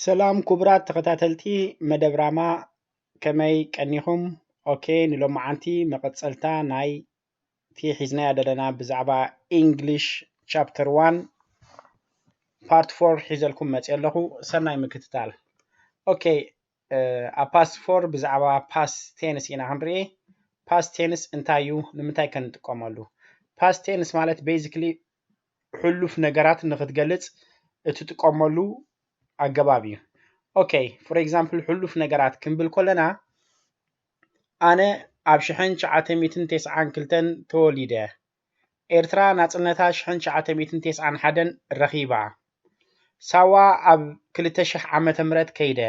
ሰላም ክቡራት ተኸታተልቲ መደብ ራማ፣ ከመይ ቀኒኹም? ኦኬ፣ ንሎማዓንቲ መቐጸልታ ናይ እቲ ሒዝናዮ ዘለና ብዛዕባ English chapter one part four ሒዘልኩም መጽየ ኣለኹ። ሰናይ ምክትታል። ኦኬ፣ ኣብ past four ብዛዕባ past tense ኢና ክንርኢ። Past tense እንታይ እዩ? ንምንታይ ከ ንጥቀመሉ? Past tense ማለት basically ሕሉፍ ነገራት ንኽትገልጽ እትጥቀመሉ ኣገባብ እዩ። ኦኬ፣ for example ሕሉፍ ነገራት ክንብል ከለና ኣነ ኣብ ሽሕን ትሽዓተ ሚእትን ተስዓን ክልተን ተወሊደ። ኤርትራ ናጽነታ ሽሕን ትሽዓተ ሚእትን ተስዓን ሓደን ረኺባ። ሳዋ ኣብ ክልተ ሽሕ ዓመተ ምህረት ከይደ።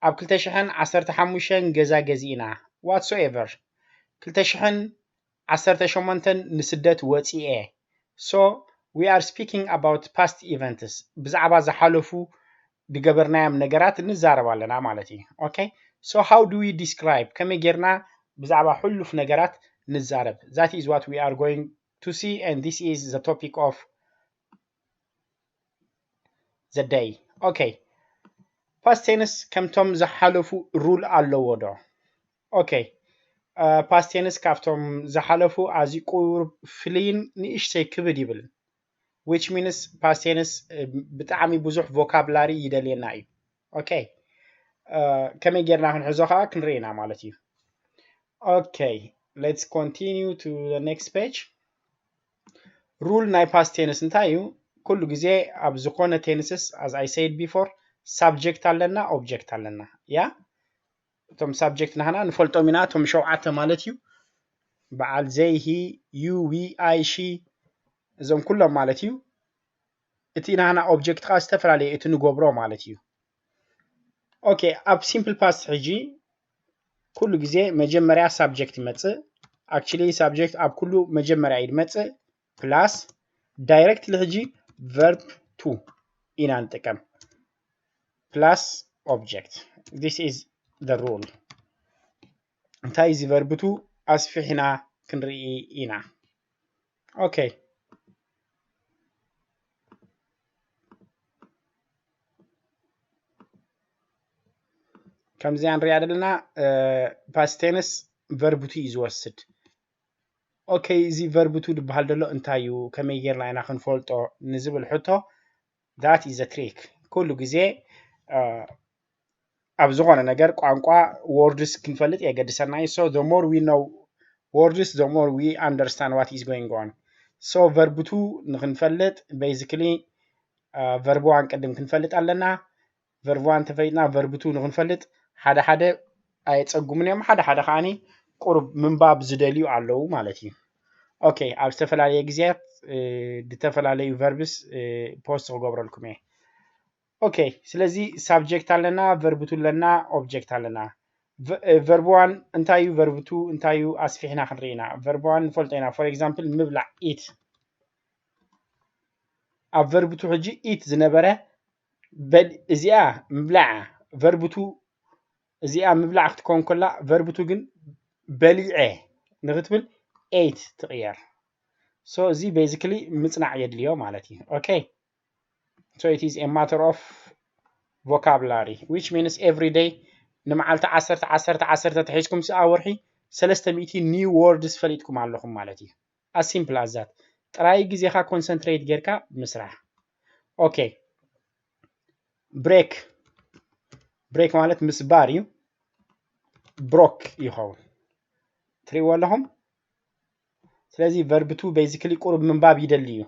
ኣብ ክልተ ሽሕን ዓሰርተ ሓሙሽተን ገዛ ገዚእና። Whatsoever። ክልተ ሽሕን ዓሰርተ ሸሞንተን ንስደት ወጺኤ። So we are speaking about past events። ብዛዕባ ዝሓለፉ ዝገበርናዮም ነገራት ንዛረብ ኣለና ማለት እዩ። Okay? So how do we describe? ከመይ ጌርና ብዛዕባ ሕሉፍ ነገራት ንዛረብ? That is what we are going to see and this is the topic of the day. Okay. Past tense ከምቶም ዝሓለፉ rule ኣለዎ ዶ? Okay. Past tense ካብቶም ዝሓለፉ ኣዝዩ ቁሩብ ፍልይን ንእሽተይ ክብድ ይብል። Which means past tense ብጣዕሚ ብዙሕ vocabulary ይደልየና እዩ። Okay. ከመይ ጌርና ክንሕዞ ከዓ ክንርኢ ኢና ማለት እዩ። Okay, let's continue to the next page. Rule ናይ past tense እንታይ እዩ? ኩሉ ግዜ ኣብ ዝኾነ tenses, as I said before, subject ኣለና፣ object ኣለና። ያ እቶም subject ናህና ንፈልጦም ኢና፣ እቶም ሸውዓተ ማለት እዩ። በዓል፣ they, he, you, we, I, she፣ እዞም ኩሎም ማለት እዩ። እቲ ናህና object ከዓ ዝተፈላለየ፣ እቲ ንገብሮ ማለት እዩ። Okay, ኣብ simple past ሕጂ ኩሉ ግዜ መጀመርያ subject ይመጽእ። Actually subject ኣብ ኩሉ መጀመርያ እዩ ዝመጽእ። Plus directly ሕጂ verb to ኢና ንጥቀም። Plus object. This is the rule. እንታይ እዚ verb to ኣስፊሕና ክንርኢ ኢና። Okay. ከምዚኣ ንሪኣ ዘለና past tense verb to እዩ ዝወስድ። Okay, እዚ verb to ዝበሃል ዘሎ እንታይ እዩ? ከመይ ጌርና ኢና ክንፈልጦ ንዝብል ሕቶ? That is the trick. ኩሉ ግዜ ኣብ ዝኾነ ነገር ቋንቋ words ክንፈልጥ የገድሰና እዩ። So the more we know words, the more we understand what is going on. So verb to ንክንፈልጥ basically verb one ቅድም ክንፈልጥ ኣለና። Verb one ተፈሊጥና verb to ንክንፈልጥ ሓደ ሓደ ኣየጸጉምን እዮም፣ ሓደ ሓደ ከዓኒ ቁሩብ ምንባብ ዝደልዩ ኣለዉ ማለት እዩ። Okay, ኣብ ዝተፈላለየ ግዜያት ዝተፈላለዩ verbs post ክገብረልኩም እየ። Okay, ስለዚ subject ኣለና፣ verb to ኣለና፣ object ኣለና። Verb one እንታይ እዩ? Verb to እንታይ እዩ? ኣስፊሕና ክንርኢ ኢና። Verb one ንፈልጦ ኢና። For example ምብላዕ፣ eat። ኣብ verb to ሕጂ eat ዝነበረ እዚኣ ምብላዕ፣ verb to እዚኣ ምብላዕ ክትከውን ከላ verb to ግን በሊዐ ንክትብል ate ትቕየር። So እዚ basically ምጽናዕ የድልዮ ማለት እዩ። Okay, so it is a matter of vocabulary, which means every day፣ ንመዓልቲ ዓሰርተ ዓሰርተ ዓሰርተ ተሒዝኩም ስኣ ወርሒ ሰለስተ ሚእቲ new words ፈሊጥኩም ኣለኹም ማለት እዩ። As simple as that። ጥራይ ግዜኻ concentrate ጌርካ ምስራሕ። Okay, break። Break ማለት ምስባር እዩ። Broke ይኸውን። ትሪእዎ ኣለኹም? ስለዚ verb to basically ቁሩብ ምንባብ ይደሊ እዩ።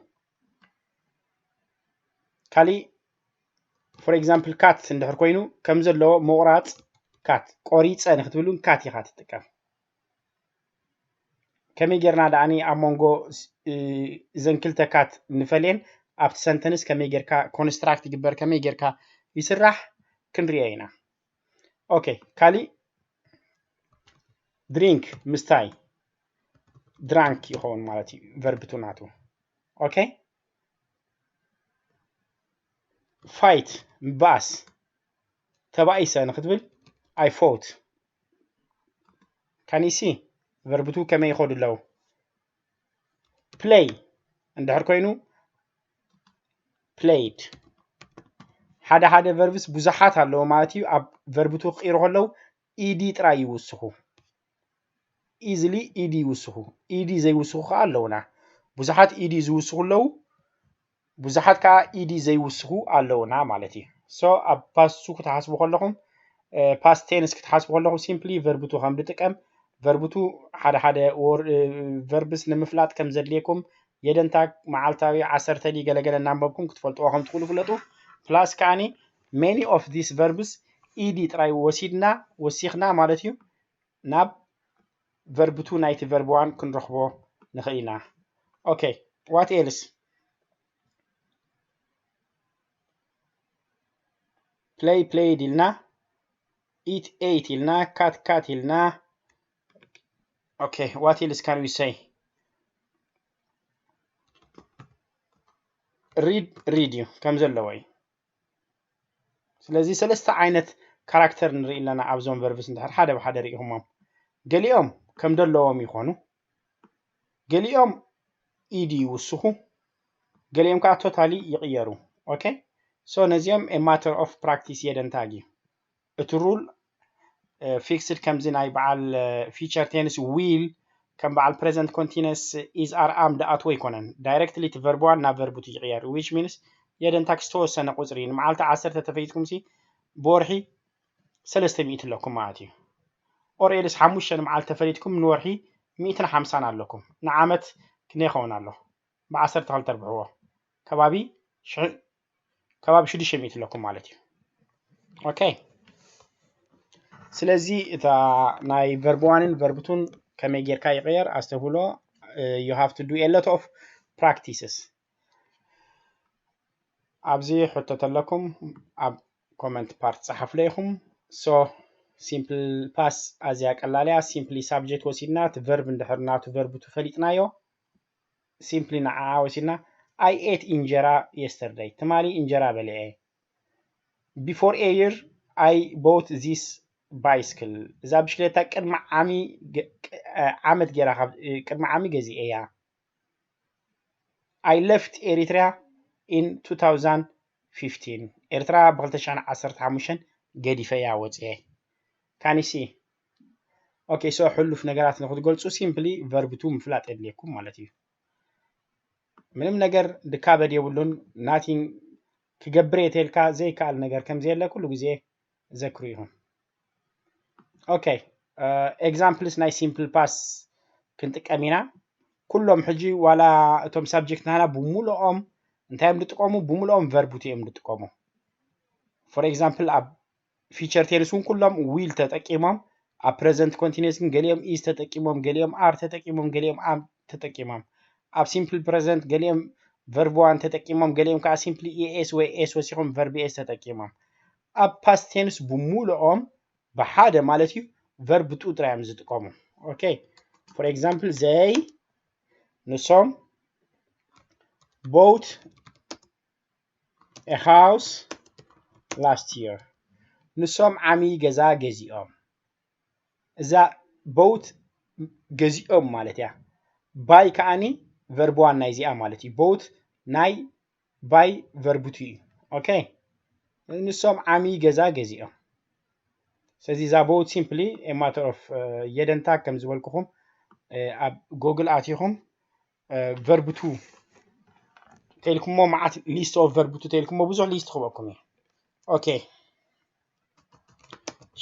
ካሊእ for example cut እንድሕር ኮይኑ ከም ዘለዎ ምቑራጽ፣ cut፣ ቆሪጸ ንክትብሉ cut ኢኻ ትጥቀም። ከመይ ጌርና ደኣኒ ኣብ መንጎ እዘን ክልተ cut ንፈልየን ኣብቲ sentence ከመይ ጌርካ construct ይግበር፣ ከመይ ጌርካ ይስራሕ ክንሪኦ ኢና። Okay, ካሊእ drink ምስታይ፣ drank ይኸውን ማለት እዩ verb to ናቱ። Okay, fight ምባኣስ፣ ተባኢሰ ንክትብል I fought። Can you see verb to ከመይ ይኸዱ ኣለዉ? Play እንድሕር ኮይኑ played። ሓደ ሓደ verbs ብዙሓት ኣለዉ ማለት እዩ። ኣብ verb two ክቕይሩ ከለዉ ed ጥራይ ይውስኹ። Easily ed ይውስኹ። Ed ዘይውስኹ ከዓ ኣለዉና። ብዙሓት ed ዝውስኹ ኣለዉ፣ ብዙሓት ከዓ ed ዘይውስኹ ኣለዉና ማለት እዩ። So ኣብ past two ክትሓስቡ ከለኹም፣ past tense ክትሓስቡ ከለኹም simply verb two ከም ዝጥቀም፣ verb two ሓደ ሓደ verbs ንምፍላጥ ከም ዘድልየኩም የደንታ መዓልታዊ ዓሰርተ ድዩ ገለገለ እናንበብኩም ክትፈልጥዎ ከም ትኽእሉ ፍለጡ። Plus ከዓኒ many of these verbs ed ጥራይ ወሲድና፣ ወሲኽና ማለት እዩ፣ ናብ verb two ናይቲ verb one ክንረኽቦ ንኽእል ኢና። Okay, what else? Play played ኢልና፣ eat ate ኢልና፣ cat cat ኢልና። Okay, what else can we say? Read read እዩ ከም ዘለዎ እዩ። ስለዚ ሰለስተ ዓይነት character ንርኢ ኣለና ኣብዞም verbs እንድሕር ሓደ ብሓደ ርኢኹሞም። ገሊኦም ከም ዘለዎም ይኾኑ፣ ገሊኦም ed ይውስኹ፣ ገሊኦም ከዓ totally ይቕየሩ። Okay, so ነዚኦም a matter of practice የደንታግ እዩ። እቲ rule fixed ከምዚ ናይ በዓል future tense will ከም በዓል present continuous is፣ are፣ am ዝኣትዎ ኣይኮነን። Directly እቲ verb one ናብ verb two ይቕየር፣ which means የደንታግ ዝተወሰነ ቁፅሪ ንመዓልቲ ዓሰርተ ተፈሊጥኩም ሲ ብወርሒ ሰለስተ ሚእቲ ኣለኩም ማለት እዩ። Or else ሓሙሽተ ንመዓልቲ ተፈሊጥኩም ንወርሒ ሚእትን ሓምሳን ኣለኩም። ንዓመት ክንደይ ይኸውን ኣሎ? ብዓሰርተ ክልተ ኣርብሕዎ ከባቢ ሽሕ-፣ ከባቢ ሽዱሽተ ሚእቲ ኣለኩም ማለት እዩ። Okay፣ ስለዚ እታ ናይ verb one ን verb two ን ከመይ ጌርካ ይቕየር ኣስተብህሎ። You have to do a lot of practices። ኣብዚ ሕቶ ተለኩም ኣብ comment part ጸሓፉለይ ኢኹም። So simple past ኣዝያ ቀላል እያ። Simply subject ወሲድና እቲ verb እንድሕር ናቱ verb two ፈሊጥናዮ፣ simply ንዓኣ ወሲድና I ate እንጀራ yesterday፣ ትማሊ እንጀራ በሊዐ። Before a year I bought this bicycle፣ እዛ ብሽክሌታ ቅድሚ ዓሚ ገ-፣ ቅ-፣ ዓመት ገይራ ካብ፣ ቅድሚ ዓሚ ገዚኤያ። I left Eritrea in two thousand fifteen፣ ኤርትራ ብ ክልተ ሽሕን ዓሰርተ ሓሙሽተን ገዲፈያ ወፅየ። Can you see? Okay, so ሕሉፍ ነገራት ንክትገልፁ simply verb two ምፍላጥ የድልየኩም ማለት እዩ። ምንም ነገር ድካበድ የብሉን። Nothing ክገብር እየ ተልካ ዘይከኣል ነገር ከም ዘየለ ኩሉ ግዜ ዘክሩ ኢኹም። Okay፣ examples ናይ simple past ክንጥቀም ኢና። ኩሎም ሕጂ ዋላ እቶም subject ናህና ብሙሉኦም እንታይ እዮም ዝጥቀሙ? ብሙሉኦም verb two እዮም ዝጥቀሙ። For example ኣብ future tense እውን ኩሎም will ተጠቂሞም፣ ኣብ present continuous ግን ገሊኦም is ተጠቂሞም፣ ገሊኦም are ተጠቂሞም፣ ገሊኦም am ተጠቂሞም። ኣብ simple present ገሊኦም verb one ተጠቂሞም፣ ገሊኦም ከዓ simply es ወይ s ወሲኾም verb s ተጠቂሞም። ኣብ past tense ብሙሉኦም ብሓደ ማለት እዩ verb two ጥራይ እዮም ዝጥቀሙ። Okay, for example they፣ ንሶም bought a house last year፣ ንሶም ዓሚ ገዛ ገዚኦም። እዛ bought ገዚኦም ማለት እያ። Buy ከዓኒ verb one ናይ እዚኣ ማለት እዩ። Bought ናይ buy verb two እዩ። Okay፣ ንሶም ዓሚ ገዛ ገዚኦም። ስለዚ እዛ bought simply a matter of የደንታ ከም ዝበልኩኹም ኣብ Google ኣቲኹም verb two ተልኩሞ መዓት list of verb two ተልኩሞ ብዙሕ list ክበኩም እዩ። Okay፣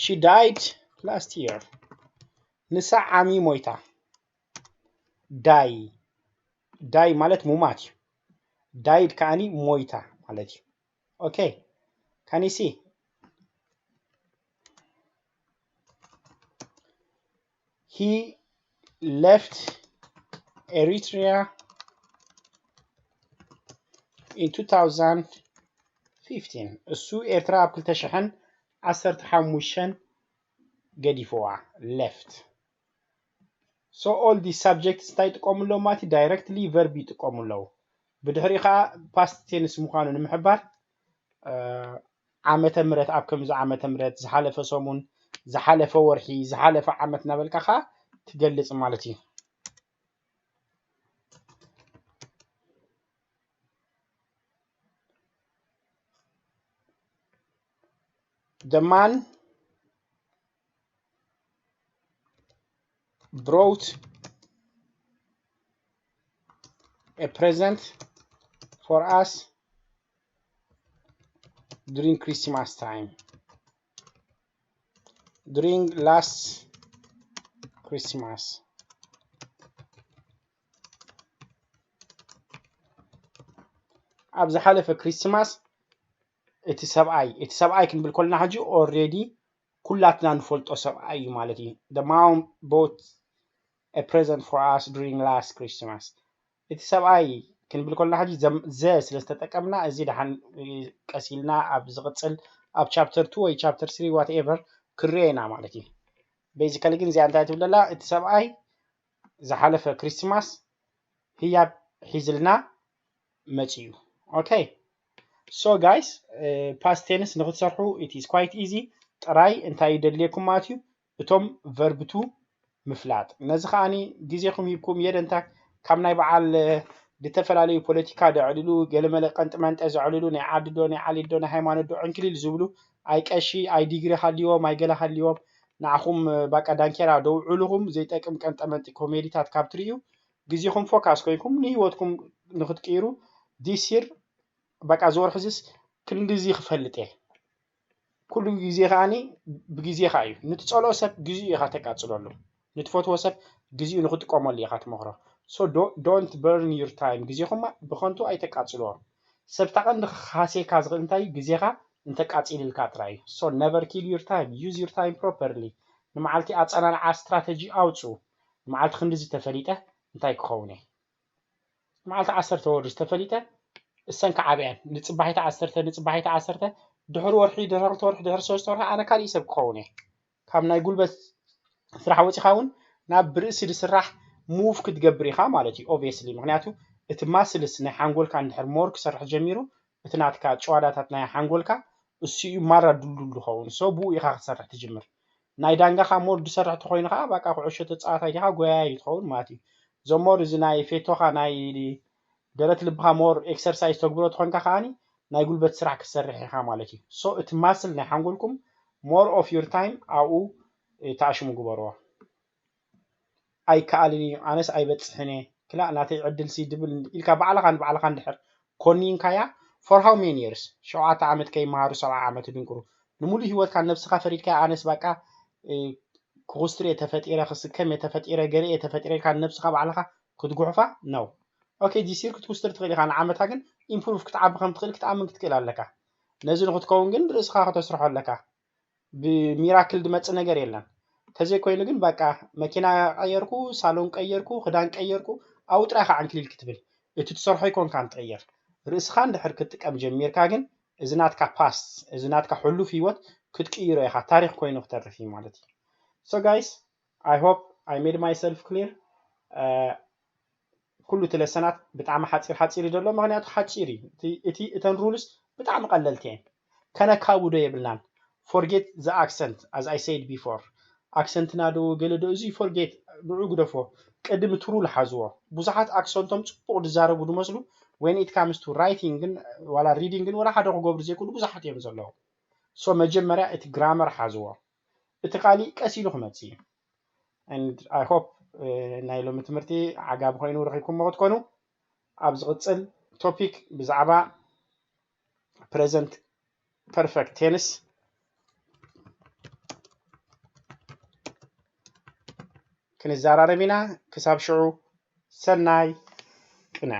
she died last year፣ ንሳ ዓሚ ሞይታ። Die፣ die ማለት ሙማት እዩ። Died ከዓኒ ሞይታ ማለት እዩ። Okay፣ can you see? He left Eritrea in two thousand fifteen፣ እሱ ኤርትራ ኣብ ክልተ ሽሕን ዓሰርተ ሓሙሽተን ገዲፍዋ። Left። So all these subjects እንታይ ይጥቀሙ ኣለዉ ማለት እዩ? Directly verb ይጥቀሙ ኣለዉ። ብድሕሪኡ ከዓ past tense ምዃኑ ንምሕባር ዓመተ ምህረት፣ ኣብ ከምዚ ዓመተ ምህረት፣ ዝሓለፈ ሰሙን፣ ዝሓለፈ ወርሒ፣ ዝሓለፈ ዓመት እናበልካ ከዓ ትገልፅ ማለት እዩ። The man brought a present for us during Christmas time. During last Christmas. ኣብ ዝሓለፈ ክሪስማስ እቲ ሰብኣይ፣ እቲ ሰብኣይ ክንብል ከለና ሕጂ already ኩላትና ንፈልጦ ሰብኣይ እዩ ማለት እዩ። The man bought a present for us during last Christmas። እቲ ሰብኣይ ክንብል ከለና ሕጂ ዘ ስለ ዝተጠቀምና፣ እዚ ደሓን ቀስ ኢልና ኣብ ዝቕፅል ኣብ chapter two ወይ chapter three whatever ክርኤ ኢና ማለት እዩ። Basically ግን እዚኣ እንታይ ትብለላ? እቲ ሰብኣይ ዝሓለፈ ክሪስማስ ህያብ ሒዝልና መፂኡ። Okay, so guys, past tense ንክትሰርሑ it is quite easy። ጥራይ እንታይ ይደልየኩም ማለት እዩ? እቶም verb to ምፍላጥ። ነዚ ከዓኒ ግዜኹም ሂብኩም የደንታ ካብ ናይ በዓል ዝተፈላለዩ ፖለቲካ ዘዕልሉ፣ ገለመለ ቀንጢ መንጠ ዘዕልሉ፣ ናይ ዓዲ ዶ ናይ ዓሌት ዶ ናይ ሃይማኖት ዶ ዕንክሊል ዝብሉ፣ ኣይ ቀሺ ኣይ ዲግሪ ሃልዎም ኣይ ገለ ሃልዎም ንዓኹም ባቃ ዳንኬራ ደውዕሉኹም ዘይጠቅም ቀንጠመንጢ ኮሜዲታት ካብ ትርእዩ ግዜኹም ፎካስ ኮይንኩም ንህይወትኩም ንክትቅይሩ this year በቃ ዝወርሒ ዝስ ክንድዚ ክፈልጥ እየ። ኩሉ ግዜ ከዓኒ ብግዜኻ እዩ። ንትጸልኦ ሰብ ግዜኡ ኢኻ ተቃጽለሉ። ንትፈትዎ ሰብ ግዜኡ ንክጥቀመሉ ኢኻ ትመኽሮ። So don't burn your time። ግዜኹም ብኸንቱ ኣይተቃጽልዎ። ሰብ ታቐንዲ ክኻሴካ ዝኽእል እንታይ እዩ? ግዜኻ እንተቃጺልልካ ጥራይ እዩ። So never kill your time። Use your time properly። ንመዓልቲ ኣጸናንዓ ስትራተጂ ኣውጽኡ። ንመዓልቲ ክንድዚ ተፈሊጠ እንታይ ክኸውን እየ? መዓልቲ ዓሰርተ ወርሒ ዝተፈሊጠ እሰን ክዓብያን ንፅባሒቲ ዓሰርተ ንፅባሒቲ ዓሰርተ ድሕሪ ወርሒ ድሕሪ ክልተ ወርሒ ድሕሪ ሰለስተ ወርሒ ኣነ ካሊእ ሰብ ክኸውን እየ። ካብ ናይ ጉልበት ስራሕ ወፂኻ እውን ናብ ብርእሲ ዝስራሕ ሙቭ ክትገብር ኢኻ ማለት እዩ። Obviously ምክንያቱ እቲ ማስልስ ናይ ሓንጎልካ እንድሕር ሞር ክሰርሕ ጀሚሩ እቲ ናትካ ጨዋዳታት ናይ ሓንጎልካ እሱ እዩ ማራ ድልዱል ዝኸውን። So ብኡ ኢኻ ክትሰርሕ ትጅምር። ናይ ዳንጋኻ ሞር ዝሰርሕ ተኮይኑ ከዓ በቃ ኩዕሾ ተፃዋታይ ዲኻ ጎያያይ ትኸውን ማለት እዩ። The more እዚ ናይ ፌቶኻ ናይ ደረት ልብኻ ሞር ኤክሰርሳይዝ ተግብሮ ተኾንካ ከዓኒ ናይ ጉልበት ስራሕ ክትሰርሕ ኢኻ ማለት እዩ። So እቲ ማስል ናይ ሓንጎልኩም more of your time ኣብኡ ተኣሽሙ ግበርዎ። ኣይከኣልን እዩ ኣነስ ኣይበፅሕን እየ ክላእ ናተይ ዕድል ሲ ድብል ኢልካ ባዕልኻ ንባዕልኻ እንድሕር ኮኒንካያ for how many years ሸውዓተ ዓመት ከይመሃሩ ሰብዓ ዓመት ድንቁሩ ንምሉእ ህይወትካ ነብስኻ ፈሪድካያ ኣነስ በቃ ክኹስትር እየ ተፈጢረ ክስከም እየ ተፈጢረ ገለ እየ ተፈጢረ ኢልካ ንነብስኻ ባዕልኻ ክትጉሕፋ ነው። Okay this year ክትኩስትር ትኽእል ኢኻ ንዓመታ ግን ኢምፕሩቭ ክትዓቢ ከም ትኽእል ክትኣምን ክትክእል ኣለካ። ነዚ ንክትከውን ግን ርእስኻ ከተስርሖ ኣለካ። ብሚራክል ዝመፅእ ነገር የለን። ተዘይኮይኑ ግን በቃ መኪና ቀየርኩ፣ ሳሎን ቀየርኩ፣ ክዳን ቀየርኩ ኣብኡ ጥራይ ከዓ ዕንክሊል ክትብል እቲ ትሰርሖ ኣይኮንካን ትቕየር። ርእስኻ እንድሕር ክትጥቀም ጀሚርካ ግን እዚ ናትካ ፓስት እዚ ናትካ ሕሉፍ ህይወት ክትቅይሮ ኢኻ። ታሪኽ ኮይኑ ክተርፍ እዩ ማለት እዩ። So guys, I hope I made myself clear. ኩሉ እቲ ለሰናት ብጣዕሚ ሓፂር ሓፂር እዩ ዘሎ ምክንያቱ ሓፂር እዩ እቲ እተን ሩልስ ብጣዕሚ ቀለልቲ እየን። ከነካብዶ የብልናን። Forget the accent as I said before። ኣክሰንትና ዶ ገለ ዶ እዚ forget ንዑ ግደፎ። ቅድም እቲ ሩል ሓዝዎ። ብዙሓት ኣክሰንቶም ፅቡቕ ዝዛረቡ ዝመስሉ when it comes to writing ግን ዋላ reading ግን ወላ ሓደ ክገብሩ ዘይክእሉ ብዙሓት እዮም ዘለዉ። So መጀመርያ እቲ ግራመር ሓዝዎ። እቲ ካሊእ ቀስ ኢሉ ክመፅእ እዩ። And I hope ናይ ሎሚ ትምህርቲ ዓጋቢ ኮይኑ ረኺብኩሞ ክትኮኑ። ኣብ ዝቕፅል ቶፒክ ብዛዕባ present perfect tense ክንዘራረብ ኢና። ክሳብ ሽዑ ሰናይ ቅነ።